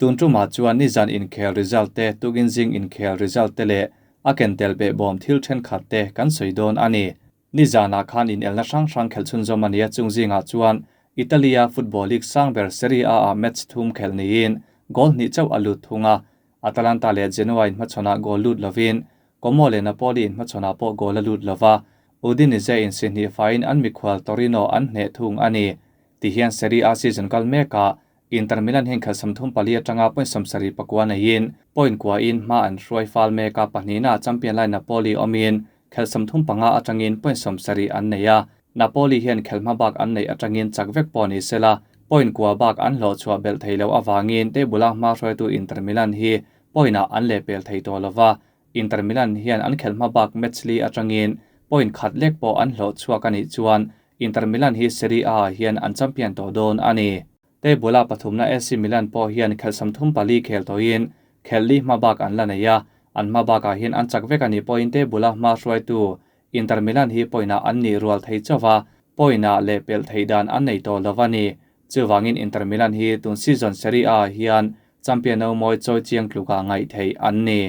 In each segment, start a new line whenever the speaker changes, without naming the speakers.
Tun tumah chuan nizan inkhel result te, tukin zing inkhel result te leh a ken tel behbawm thil thenkhat te kan sawi dawn a ni. Nizanah khan inelna hrang hrang khelh chhunzawm a ni a, chung zingah chuan Italy-a football league sang ber Serie A-ah match thum khelh niin goal hnih chauh a lut thung a, Atalanta leh Genoa inhmachhawnah goal lut lovin Como leh Napoli inhmachhawnah pawh goal a lut lova, Udinese in si hnih faiin an mikhual Torino an hneh thung a ni. Tihian Serie A season kal mekah Inter Milan hian khelh 34 atanga point 79 neiin point kuain hma an hruai fal mek a, pahnihnaah champion lai Napoli awmin khelh 35 atangin point 70 an nei a, Napoli hian khelh hma bak an neih atangin chak vek pawh ni sela, point kua bak an hlawh chhuah belh thei loh avangin table-a hma hruaitu Inter Milan hi point-ah an lehpel thei tawh lova, Inter Milan hian an khelh hma bak match li atangin point khat lek pawh an hlawh chhuak a nih chuan Inter Milan hi Serie A ah hian an champion tawh dawn a ni. Table-a pathumna AC Milan pawh hian khelh 34 khel tawhin khelh li hma bak an la nei a, an hma bakah hian an chak vek a nih pawhin table-a hma hruaitu Inter Milan hi point-ah an nih rual thei chauh a, point-ah lehpelh theih dan an nei tawh lo a ni. Chuvangin Inter Milan hi tun season Serie A ah hian champion no mawi chawi chiang tlukah ngaih theih an ni.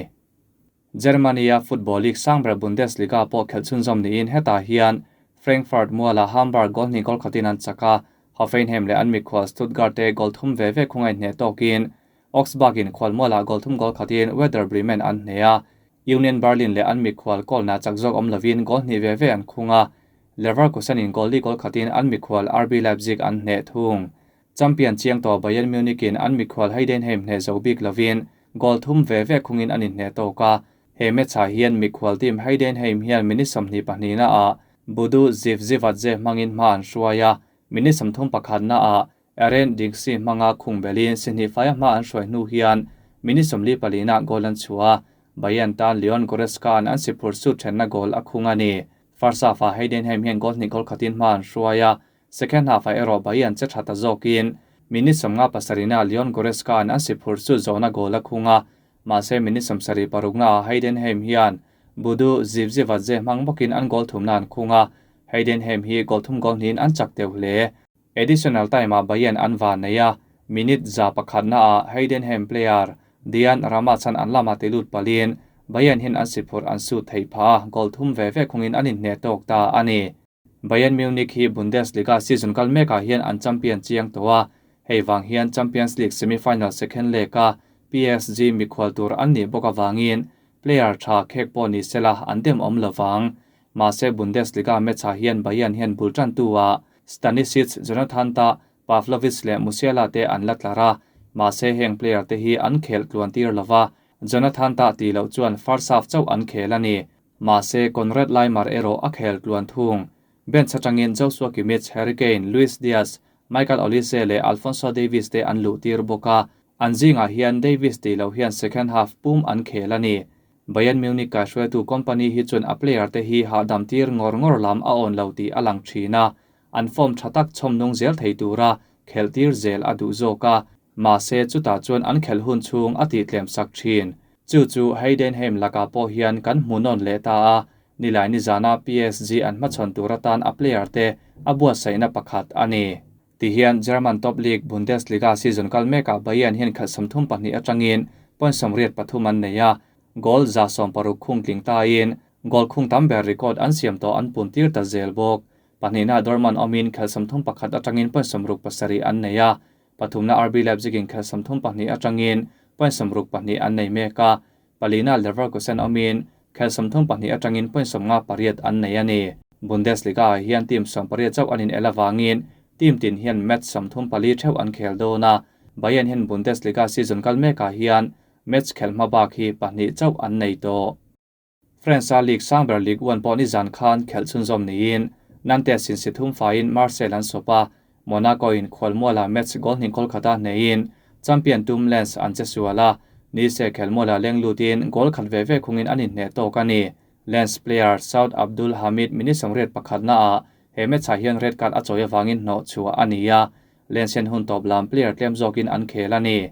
Germany-a football league sang ber Bundesliga pawh khelh chhunzawm niin hetah hian Frankfurt mualah Hamburg goal hnih goal khatin an chak a, Hoffenheim leh an mikhual Stuttgart te goal thum ve ve khunga inhneh tawkin Augsburg-in khual mualah goal thum goal khatin Werder Bremen an hneh a, Union Berlin leh an mikhual Köln-ah chak zawk awm lovin goal hnih ve ve an khung a, Leverkusen-in goal li goal khatin an mikhual RB Leipzig an hneh thung. Champion chiang tawh Bayern Munich-in an mikhual Heidenheim hneh zo bik lovin goal thum ve ve khungin an inhneh tawk a. He match-ah hian mikhual team Heidenheim hian minute 22-ah Budu Zivzivadze hmangin hma an hruai a, minute 31-ah Eren Dinkci hmanga khung belin si hnih faia hma an hruai hnu hian minute 44-ah goal an chhuah a, Bayern tan Leon Goretzka-a'n an si phur sut thenna goal a khung a ni. First half-ah Heidenheim hian goal hnih goal khatin hma an hruai a, Second half-ah erawh Bayern che tha ta zawkin minute 57-ah Leon Goretzka-a'n an si phur chu zawhna goal a khung a, mahse minute 76-ah Heidenheim hian Budu Zivzivadze hmang bawkin an goal thumna an khung a, Heidenheim hi goal thum goal hnihin an chak deuh hle. Additional time-ah Bayern an van nei a, minute 101-ah Heidenheim player Dian Ramachan an lamah ti lut palin Bayern hian an si phurh an sut theih phah a, goal thum ve ve khungin an inhneh tawk ta a ni. Bayern Munich hi Bundesliga season kal mekah hian an champion chiang tawh a, hei vang hian Champions League semi-final second leg-a PSG mikhual tur an nih bawk avangin player tha khek pawh ni sela an dem awm lovang. Mahse Bundesliga match-ah hian Bayern hian bul tantu a Stanisic, Jonathan Tah, Pavlovic leh Musiala te an la tlar a, mahse heng player te hi an khelh tluan tir lova, Jonathan Tah tih loh chuan first half chauh an khel a ni. Mahse, Konrad Laimer erawh a khel tluan thung. Bench atangin Joshua Kimmich, Harry Kane, Luis Diaz, Michael Olise leh Alphonso Davies te an luh tir bawk a, an zingah hian Davies tih loh hian second half pum an khel a ni. Bayern Munich kaihruaitu Kompany hi chuan a player te hi hahdam tir ngawr ngawr lam a awn lo tih a lang thin a, an form tha tak chhawm nung zel thei tura khelh tir zel a duh zawk a, mahse chutah chuan an khelh hun chhung a tih tlem sak thin. Chu chu Heidenheim lakah pawh hian kan hmu nawn leh ta a, nilai nizana PSG an hmachhawn tur atan a player te a buatsaihna pakhat a ni. Tihian German top league Bundesliga season kal mekah Bayern hian khelh 32 atangin point 83 an nei a, goal 160 khung tling tain goal khung tam ber record an siam tawh an pun tir ta zel bawk. Pahnihna Dortmund awmin khelh 31 atangin point 67 an nei a, pathumna RB Leipzig-in khelh 32 atangin point 62 an nei mek a, palina Leverkusen awmin khelh 32 atangin point 58 an nei a ni. Bundesliga ah hian team 18 chauh an in el awangin team tin hian match 34 theuh an khel dawn a, Bayern hian Bundesliga season kal mekah hian match khelh hma bak hi pahnih chauh an nei tawh. France-a league sang ber Ligue 1 pawh nizan khan khelh chhunzawm niin Nantes in si thum faiin Marseille an sawp a, Monaco-in khualmualah match goal hnih goal khata hneiin champion tum Lens an che sual a, Nice khelmualah leng lutin goal khat ve ve khungin an inhneh tawk a ni. Lens player Saud Abdul Hamid minute 81-ah he match-ah hian red card a chawi avangin hnawh chhuah a ni a, Lens hian hun tawp lam player tlem zawkin an khel a ni.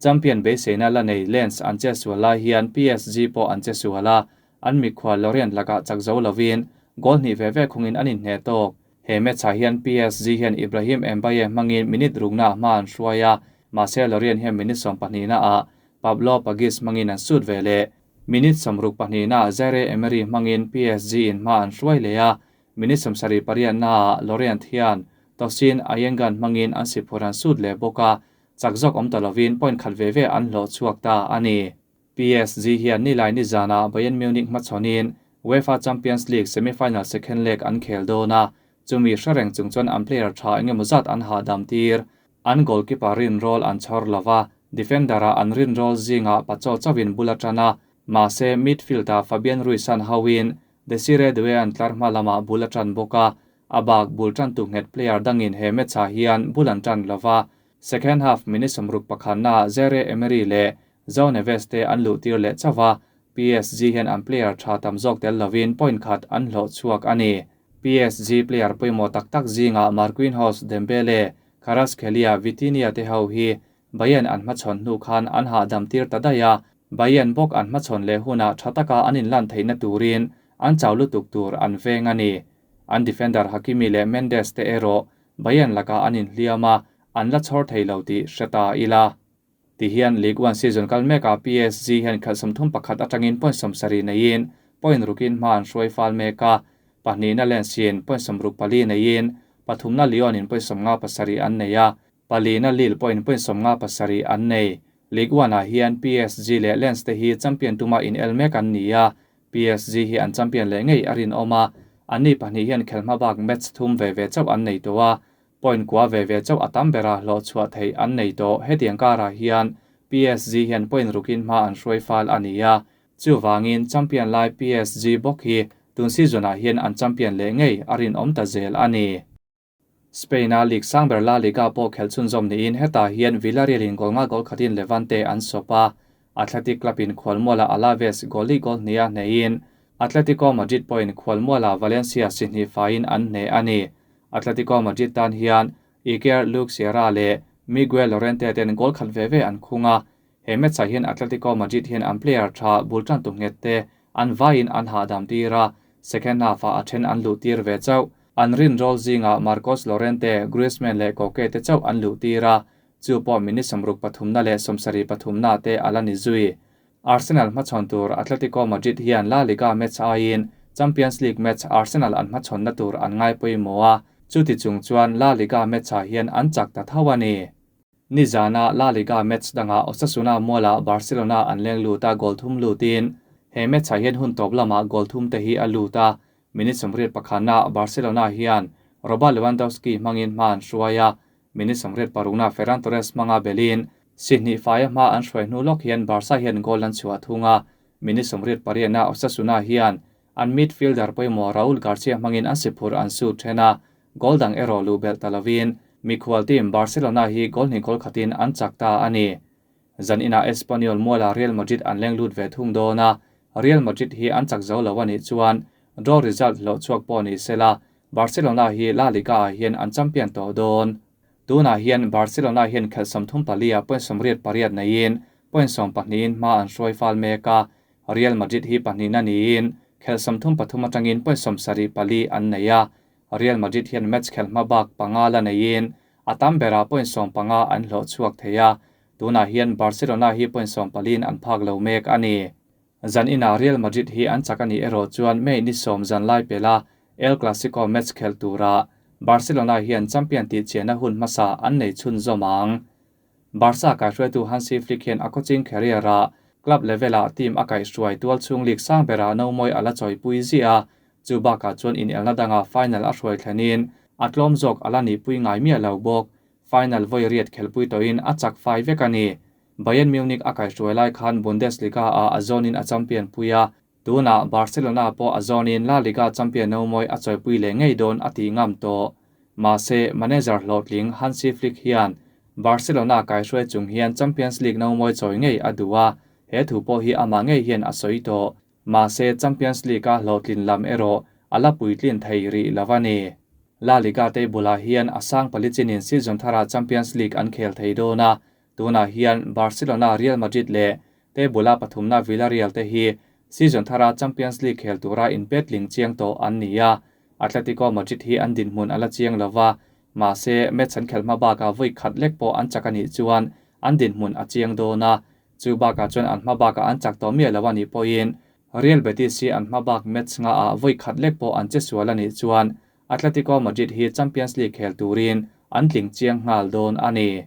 Champion beiseina la nei Lens an che sual lai hian PSG pawh an che sual a, an mikhual Lorient lakah chak zo lovin goal hnih ve ve khungin an inhneh tawk. He match-ah hian PSG hian Ibrahim Mbaye hmangin minute ruknaah hma an hruai a, Mahse Lorient hian minute 12 na ah Pablo Pagis hmangin an sut ve leh. Minute 62 na ah Zaire Emery hmangin PSG in hma an hruai leh a, minute 78 na ah Lorient hian Tosin Ayengan hmangin an si phur an sut leh bawk a, chak zawk awm ta lovin point khat ve ve an hlawh chhuak ta a ni. PSG hian nilai nizanah Bayern Munich hmachhawnin UEFA Champions League semi-final second leg an khel dawn a, chumi hre reng chung chuan an player tha engemaw zat an hahdam tir. An goalkeeper rin roll an chhawr lova, defender-a an rin roll zingah Pacho chauhin bul a tan a, mahse midfield-a Fabian Ruiz an hauin Desire Doue an tlar hma lamah bul a tan bawk a, a bak bul tantu nghet player dangin he match-ah hian bul an tan lova. Second half minute 61 naah Zaire Emery leh João Neves te an luh tir leh chauh a, PSG hian an player tha tam zawk tel lovin point khat an hlawh chhuak a ni. PSG player pawimawh tak tak zingah Marquinhos, Dembele, Kvaratskhelia, Vitinha te ho hi Bayern an hmachhawn hnu khan an hahdam tir ta daih a, Bayern bawk an hmachhawn leh hunah tha taka an inlan theihna turin an chau lutuk tur an veng a ni. An defender Hakimi leh Mendes te erawh Bayern lakah an inhliam a, an la chhawr thei lo tih hre ta ila. Ti hian Ligue 1 season kal mekah PSG hian khalh 31 atangin point 70 neiin point rukin hma an hruai fal mek a, pahnihna Lens in point 64 neiin pathumna Lyon in point 57 an nei a, palina Lille pawhin point 57 an nei. Ligue 1 ah hian PSG leh Lens te hi champion tuma in el mek an ni a, PSG hi an champion leh ngei a rinawm a, anni pahnih hian khelhma bak match thum ve ve chauh an nei tawh a, point kua ve ve chauh a tam bera hlawh chhuah theih an nei tawh. Hetiang karah hian PSG hian point rukin hma an hruai fal a ni a, chuwangin champion lai PSG bawk hi tun season ah hian an champion leh ngei a rinawm ta zel a ni. Spain a League sangber La Liga pawh khelh chhunzawm niin hetah hian Villarreal in goal nga goal khatin Levante an sawp a, Athletic Club in khualmuala Alaves goal li goal hnih a hneiin Atletico Madrid pawhin khualmuala Valencia si hnih faiin an hneh a ni. Atletico Madrid tan hian Iker Luke Sierra leh Miguel Llorente ten goal khat ve ve an khung a, he match ah hian Atletico Madrid hian an player tha bul tan tu nghet te an vaiin an hahdam tir a, second half ah a then an luh tir ve chauh. An rin roll zingah Marcos Llorente, Griezmann leh Koke te chauh an luh tir a, chu pawh minute 63 na leh 73 na te ala ni zui. Arsenal hmachhawn tur Atletico Madrid hian La Liga match aiin Champions League match Arsenal an hmachhawn na tur an ngai pawimawh a, chuti chung chuan La Liga match ah hian an chak ta tho a ni. Nizana La Liga match dangah Osasuna mualah Barcelona an leng lut a goal thum lutin he match ah hian hun tawp lamah goal thum te hi a lut a, minute 81 na Barcelona hian Robert Lewandowski hmangin hma an hruai a, minute 86 na Ferran Torres hmanga belin si hnih faia hma an hruai hnu lawk hian Barca hian goal an chhuah thung a, minute 88 na Osasuna hian an midfielder pawimawh Raul Garcia hmangin an si phur an su then a, goal dang erawh lu belh ta lovin mikhual team Barcelona hi goal hnih goal khatin an chak ta a ni. Zan inah Espanyol muala Real Madrid an leng lut ve thung dawn a, Real Madrid hi an chak zo lo ani chuan draw result hlawh chhuak pawh ni sela Barcelona hi La Liga ah hian an champion tawh dawn. Tunah hian Barcelona hian khelh 34 ah point 88 neiin point 12 in hma an hruai fal mek a, Real Madrid hi pahnih na niin khelh 33 atangin point 74 an nei a, Real Madrid hian match khelh hma bak panga la neiin a tam berah point 15 an hlawh chhuak thei a, tunah hian Barcelona hi point 14 an phak lo mek a ni. Zan inah Real Madrid hi an chak ani erawh chuan May ni 10 zan lai pela El Clasico match khelh tura Barcelona hian champion tih chianna hun hmasa an nei chhun zawm ang. Barca kai hruaitu Hansi Flick hian a coaching career a club level ah team a kai hruai tual chung league sang bera no moi ala chawi pui zia chu baka chuan in elna danga final a hruai thlenin a tlawm zawk ala ni pui ngai mi lo bawk final voi riat khelpui toin a chak fai vek ani. Bayern Munich a kai hruai lai khan Bundesliga a a zone in a champion puia tuna Barcelona pawh a zone in La Liga champion no moi a chawi pui le ngei dawn a ti ngam to. Mahse manager hlawhtling Hansi Flick hian Barcelona kai hruai chung hian Champions League no moi chawi ngei a duwa he thu pawh hi ama ngei hian a sawi tawh. Mahse Champions League a hlawhtlin lam erawh ala puitlin thei ri lawani. La Liga te bulah hian a sang palichinin season thara Champions League an khel thei dawn a, tunah hian Barcelona, Real Madrid leh te bula pathumna Villarreal te hi season thara Champions League khel tura in petling chiang tawh an ni a. Atletico Madrid hi an dinhmun ala chiang lova, mahse match an khelhma baka voi khat lek pawh an chak ani chuan an dinhmun a chiang dawn a, chu bakah chuan an hma bakah an chak tawh miah lo a nih pawhin Real Betis hi an hma bak match nga ah vawi khat lek pawh an che sual a nih chuan Atletico Madrid hi Champions League khel turin an tling chiang nghal dawn a ni.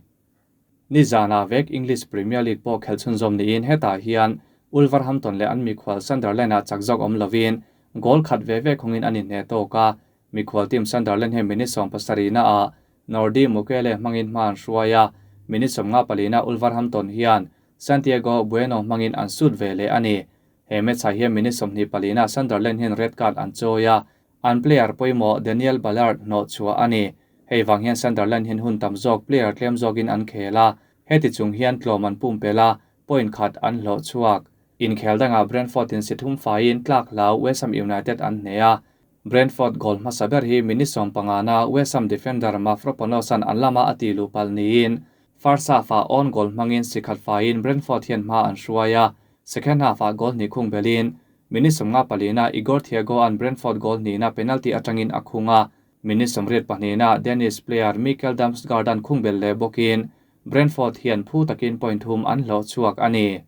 Nizanah vek English Premier League pawh khelh chhunzawm niin hetah hian Wolverhampton leh an mikhual Sunderland-ah chak zawk awm lovin goal khat ve ve khawngin an inhneh tawk a, mikhual team Sunderland hian minute 70 naah Nordi Mukiele hmangin hma an hruai a, minute 54 ah Wolverhampton hian Santiago Bueno hmangin an sut ve leh a ni. He match-ah hian minute 24 naah Sunderland hian red card an chawi a, An player pawimawh Daniel Ballard hnawh chhuah a ni. Hei vang hian Sunderland hian hun tam zawk player tlem zawkin an khel a, heti chung hian tlawm an pumpelh a, point khat an hlawh chhuak. Inkhel dangah Brentford in si thum faiin tlak hlau West Ham United an hneh a. Brentford goal hmasa ber hi minute 15 na West Ham defender Mavropanos-a'n an lama a tih luh palh niin first half-ah own goal hmangin si khat faiin Brentford hian hma an hruai a, second half-ah goal hnih khung belhin Minute 54 na Igor Thiago-a'n Brentford goal hnihna penalty atangin a khung a, minute 82 na Danish player Mikkel Damsgaard-a'n khung bel leh bawkin Brentford hian phu takin point thum an hlawh chhuak a ni.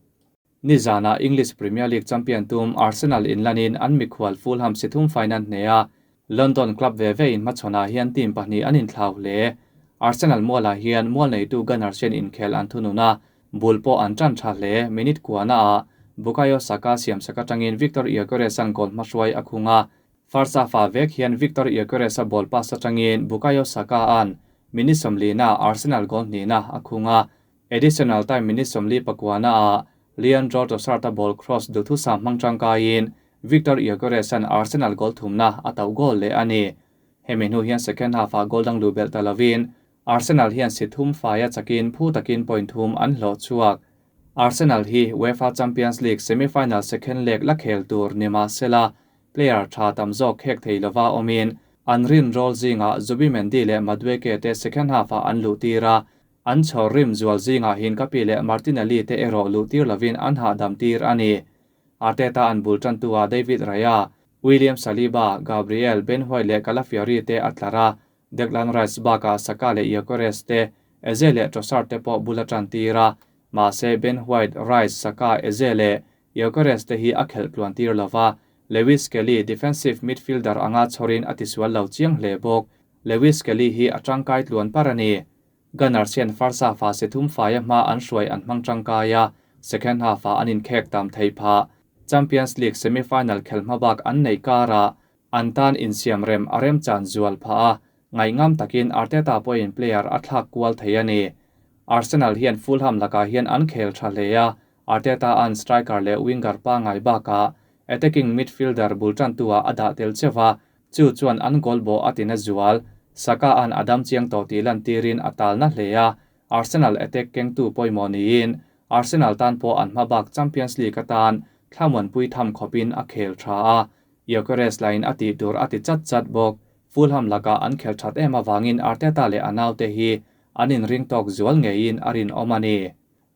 Nizanah English Premier League champion tum Arsenal inlanin an mikhual Fulham si thum fain an hneh a, London club ve ve inhmachhawnah hian team pahnih an inthlau hle. Arsenal mualah hian mual neitu Gunners hian inkhel an thunun a, bul pawh an tan tha hle. Minute kuana ah Bukayo Saka siam sak atangin Viktor Gyökeres-a'n goal hmahruai a khung a, first half-ah vek hian Viktor Gyökeres-a ball pass atangin Bukayo Saka-a'n minute 40 na Arsenal goal hnihna a khung a, additional time minute 49 ah Leandro Trossard-a ball cross duhthusam hmang tangkaiin Viktor Gyökeres-a'n Arsenal goal thumna a tauh goal leh a ni. Hemi hnu hian second half-ah goal dang luh belh ta lovin Arsenal hian si thum faia chakin phu takin point thum an hlawh chhuak. Arsenal hi UEFA Champions League semi-final second leg la khel tur ni mah sela player tha tam zawk khek thei lova awmin an rin roll zingah Zubimendi leh Madueke te second half-ah an luh tir a, an chhawr rim zual zingah Hincapi leh Martinelli te erawh luh tir lovin an hahdam tir a ni. Arteta an bul tantu a David Raya, William Saliba, Gabriel, Ben White leh Calafiori te a tlar a, Declan Rice bakah Saka leh Gyökeres te, Eze leh Trossard te pawh bul a tan tir a, mahse Ben White, Rice, Saka, Eze leh Gyökeres te hi a khelh tluan tir lova, Lewis Skelly defensive midfielder anga chhawrin a tisual lo chiang hle bawk. Lewis Skelly hi a tangkai tluan par a ni. Gunners hian first half-ah si thum faia hma an hruai an hmang tangkai a, second half-ah an inkhek tam thei phah. Champions League semi-final khel hma bak an nei karah an tan insiam rem a rem chan zual phah a, ngaihngam takin Arteta pawhin player a thlak kual thei a ni. Arsenal hian Fulham lakah hian an khel tha hle a, Arteta an striker leh winger pangai bakah attacking midfielder bul tantu-ah a dah tel chewa, chu chuan an goal bo a tina zual. Saka an adam chiang tawh tih lan tirin a tal na hle a, Arsenal attack kengtu pawimawh niin Arsenal tan pawh an hma bak Champions League atan thlamuan pui tham khawpin a khel tha a, Gyökeres lain a tih tur a ti chat chat bawk. Fulham lakah an khel that em awangin Arteta leh anau te hi an inring tawk zual ngeiin a rin awm a ni.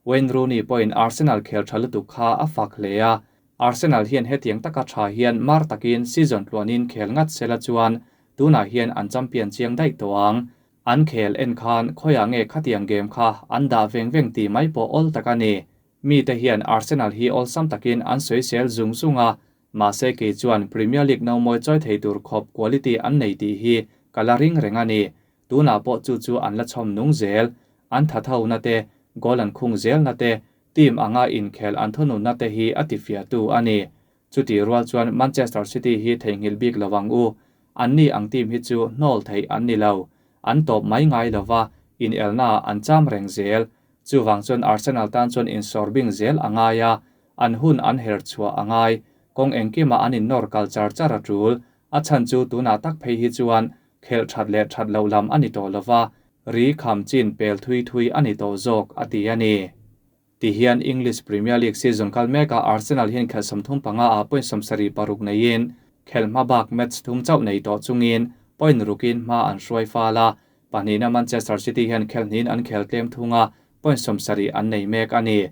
Wayne Rooney pawhin Arsenal khel tha lutuk kha a fak hle a, Arsenal hian hetiang taka tha hian mar takin season tluanin khel ngat sela chuan tunah hian an champion chiang daih tawh ang. An khel en khan khawiah nge khatiang game kha an dah veng veng tih mai pawh awl tak a ni. Mi te hian Arsenal hi awlsam takin an sawisel zung zung a, mahse kei chuan Premier League no mawi chawi thei tur khawp quality an nei tih hi ka la ring reng a ni. Tunah pawh chu chu an la chhawm nung zel. An tha tho na te, goal an khung zel na te, team anga inkhel an thunun na te hi a tifiah tu a ni. Chuti rual chuan Manchester City hi theihnghilh bik lovang u. An ni ang team hi chu hnawl thei an ni lo. An tawp mai ngai lova, in elna an cham reng zel. Chuwang chuan Arsenal tan chuan insawrbing zel a ngai a, an hun an her chhuah a ngai. Kawng engkima an in nawr kal char char a tul. A chan chu tunah tak phei hi chuan khel that leh that lo lam ani tawh lova, ri kham chin pel thui thui ani tawh zawk a ti a ni. Ti hian English Premier League season kal meka Arsenal hian khel 35 a point 76 neiin khel hma bak match thum chauh nei tawh chungin point rukin hma an hruai fala, pahnihna Manchester City hian khel hnin an khel tlem thunga point 70 an nei mek a ni.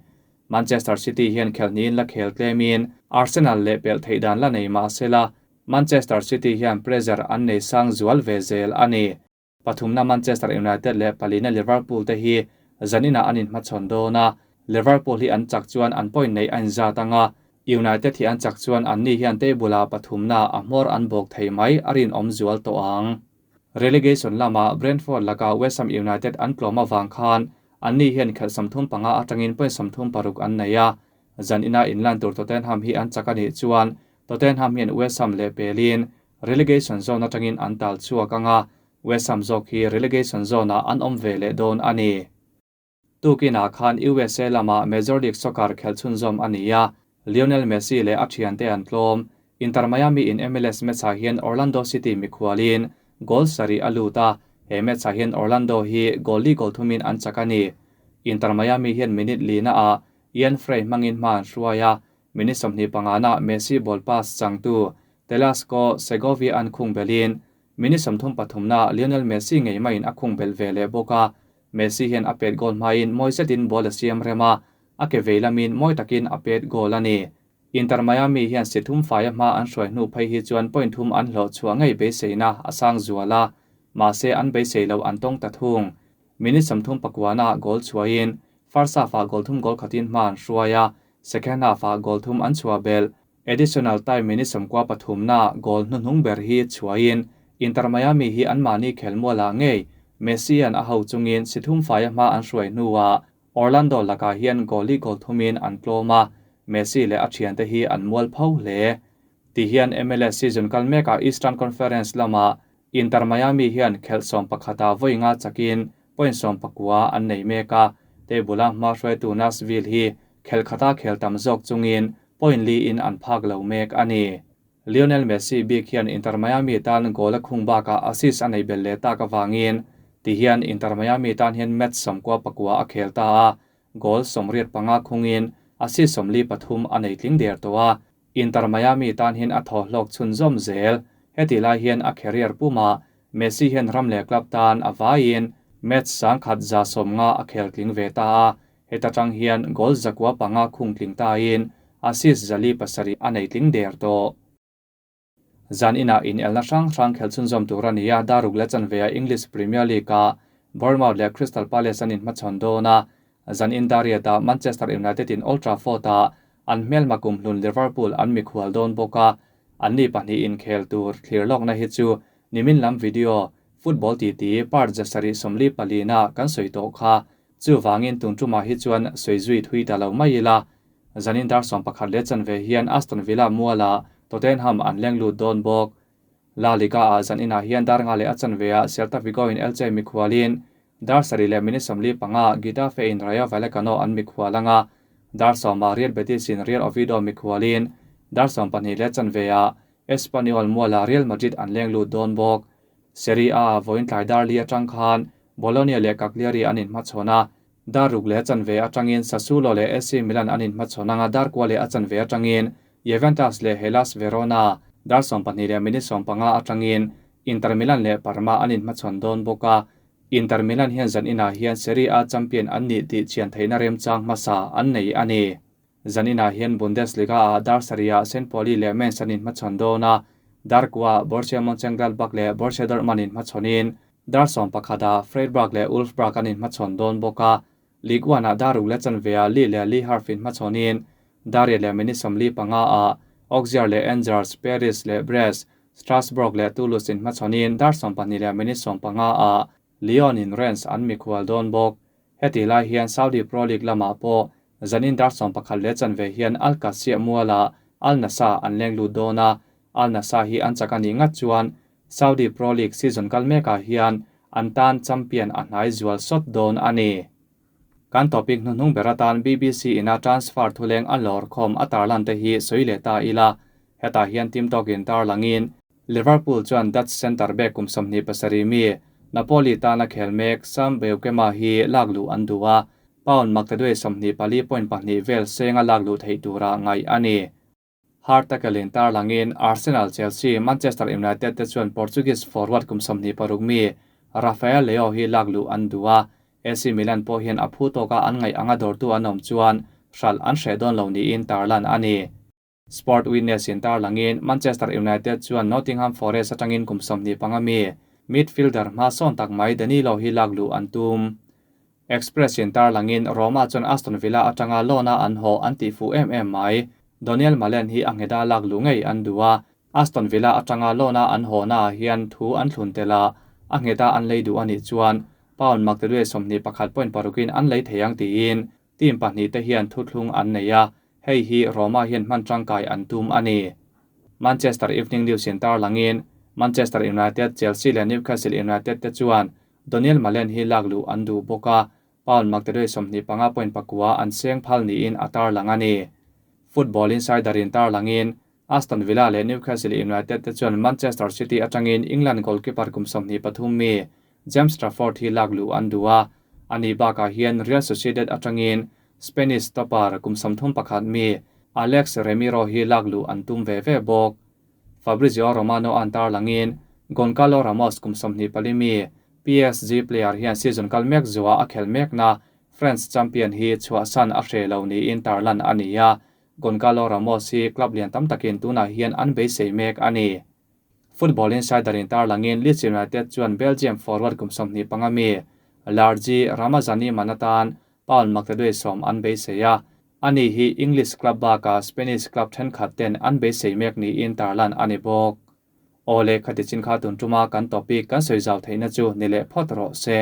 Manchester City hian khel hnin la khel tlemin Arsenal leh pel theidan la nei ma sela Manchester City hian pressure an nei sang zual ve zel a ni. Pathumna Manchester United leh palina Liverpool te hi Zaninah an inhmachhawn dawn a, Liverpool hi an chak chuan an point neih a inzat ang a, United hi an chak chuan anni hian table-ah pathumna a hmawr an bawk thei mai a rinawm zual tawh ang. Relegation lama Brentford laka West Ham United an tlawm avang khan anni hian khelh 35 atangin point 36 an nei a, zan ina inlan tur Tottenham hi an chak a nih chuan Tottenham hian West Ham leh pelin relegation zone atangin an tal chhuak ang a, West Ham zawk hi relegation zone-ah an awm ve leh dawn a ni. Tukinah khan USA lama Major League Soccer khelh chhunzawm a ni a, Lionel Messi leh a thiante an tlawm. Inter Miami in MLS match-ah hian Orlando City mikhualin goal sarih a lut a, he match-ah hian Orlando hi goal li goal thumin an chak a ni. Inter Miami hian minute lina ah Ian Frey hmangin hma an hruai a, minute 25 na Messi ball pass changtu Telasco Segovia an khung belin minute 33 na Lionel Messi ngei maiin a khung bel ve leh bawk a, Messi hian a pet goal hmain mawi zetin ball a siam rem a, a ke vei lamin mawi takin a pet goal a ni. Inter Miami hian si thum faia hma an hruai hnu phei hi chuan point thum an hlawh chhuah ngei beiseina a sang zual a, mahse an beisei lo an tawng ta thung. Minute 39 na goal chhuahin first half-ah goal thum goal khatin hma an hruai a, second half-ah goal thum an chhuah bel. Additional time minute 93 na goal hnuhnung ber hi chhuahin Inter Miami hi an mahni khelmualah ngei Messi an a ho chungin si thum faia hma an hruai hnuah Orlando lakah hian goal li goal thumin an tlawm a, Messi leh a thiante hi an mual pho hle. Ti hian MLS season kal mekah Eastern Conference lama Inter Miami hian khelh 11 ah vawi nga chakin point 19 an nei mek a, table-a hma hruaitu Nashville hi khel khata khel tam zawk chungin point li in an phak lo mek a ni. Lionel Messi bik hian Inter Miami tan goal a khung bakah assist a nei bel leh tak awangin ti hian Inter Miami tan hian match 99 a khel ta a, goal 85 khungin assist 43 a nei tling der to a. Inter Miami tan hian a thaw hlawk chhun zawm zel. Heti lai hian a career puma Messi hian ram leh club tan a vaiin match 150 a khel tling ve ta a, heta tang hian goal 95 khung tling ta in assist 407 a nei tling der to. Zan ina in elna hrang hrang khel chhunzawm tur a ni a, daruk le chanve a English Premier League a Bournemouth leh Crystal Palace an inhmachhawn dawn a, zan in dariat Manchester United in Old Trafford a an hmel makum hlun Liverpool an mikhual dawn bawk a, an ni pahnih in khel tur thlir lawkna hi chu nimin lam video football ti ti part 144 na kan soi to kha chu wangin tun tuma hi chuan soi zui thui ta lo mai ila. Zanin dar 11 le chanve hian Aston Villa muala Tottenham an leng lut dawn bawk. La Liga a zan ina hian dar nga le a chanve a Celta Vigo in Elche mikhualin dar sari le minute 45 Getafe in Rayo Vallecano an mikhualanga dar sawma Real Betis in Real Oviedo mikhualin dar 12 le chanve a Espanyol muala Real Madrid an leng lut dawn bawk. Serie A voin tlai dar li atang khan Bologna leh Cagliari an inhmachhawn a, dar ruk le chanve atangin Sassuolo leh AC Milan an inhmachhawn anga dar kwa leh a chanve atangin Juventus leh Hellas Verona dar 12 leh minute 15 atangin Inter Milan leh Parma an inhmachhawn dawn bawk a. Inter Milan hian zan inah hian Serie A champion an nih tih chian theihna remchang hmasa an nei a ni. Zan inah hian Bundesliga a dar sarih St. Pauli leh Mainz an inhmachhawn dawn a, dar kua Borussia Mönchengladbach leh Borussia Dortmund inhmachhawnin dar 11 ah Freiburg leh Wolfsburg an inhmachhawn dawn bawk a. Ligue 1 ah dar ruk le chanve ah Lille leh Le Havre inhmachhawnin dar riat leh minute 45 ah Auxerre leh Angers, Paris leh Brest, Strasbourg leh Toulouse inhmachhawnin dar 12 leh minute 15 ah Lyon in Rennes an mikhual dawn bawk. Heti lai hian Saudi Pro League lamah pawh zanin dar 11 le chanve hian Al Qadsiah muala Al Nassr an leng lut dawn a, Al Nassr hi an chak ani ngat chuan Saudi Pro League season kal mekah hian an tan champion a hnai zual sawt dawn a ni. Kan topic hnuhnung ber atan BBC ina transfer thuleng a lawr khawm a tarlan te hi soi leh ta ila. Hetah hian team talk-in tarlangin Liverpool chuan Dutch centre back kum 27 mi Napoli tana khel mek Sam Beukema hi lak lu an du a, pound maktaduai 24.2 vel senga lak lu thei tura ngai a ni. Hard tackle-in tarlangin Arsenal, Chelsea, Manchester United te chuan Portuguese forward kum 26 mi Rafael Leao hi lak lu an du a, AC Milan pawh hian a phu tawka an ngaih anga dawrtu an awm chuan hral an hreh dawn lo niin tarlan a ni. Sport Witness in tarlangin Manchester United chuan Nottingham Forest atangin kum 25 mi midfielder hma sawn tak mai Danilo hi lak lu an tum. Express in tarlangin Roma chuan Aston Villa atanga loan-a an haw an tih fuh em em mai. Donyell Malen hi a ngheta lak luh ngei an duh a, Aston Villa atanga loan-a an haw naah hian thu an thlun tel a, a ngheta an lei duh a nih chuan pound maktaduai 21.6 in an lei thei ang tiin team pahnihte hian thuthlung an nei a, hei hi Roma hian hman tangkai an tum a ni. Manchester Evening News in tarlangin Manchester United, Chelsea leh Newcastle United te chuan Donyell Malen hi lak luh an duh bawk a, pound maktaduai 25.9 an seng phal niin a tarlang a ni. Football Insider in tarlangin Aston Villa leh Newcastle United te chuan Manchester City atangin England goalkeeper kum 23 mi James Trafford hi lak luh an duh a, ani bakah hian Real Sociedad atangin Spanish stopper kum 31 mi Alex Remiro hi lak luh an tum ve ve bawk. Fabrizio Romano an tarlangin Goncalo Ramos kum 24 mi PSG player hian season kal mek zuwa a khel mek na France champion hi chhuah san a hre lo niin tarlan ani a. Goncalo Ramos hi club lian tam takin tunah hian an beisei mek ani. Football Insider in tarlangin Leeds United chuan Belgium forward kum 25 mi Largie Ramazani manatan pound maktaduai 10 an beisei a. Ani hi English club baka Spanish club thenkhat ten an beisei mek niin tarlan ani bawk. Awle khati chin kha tun tuma kan topic kan sawi zau theihna chu ni leh phawt rawh se.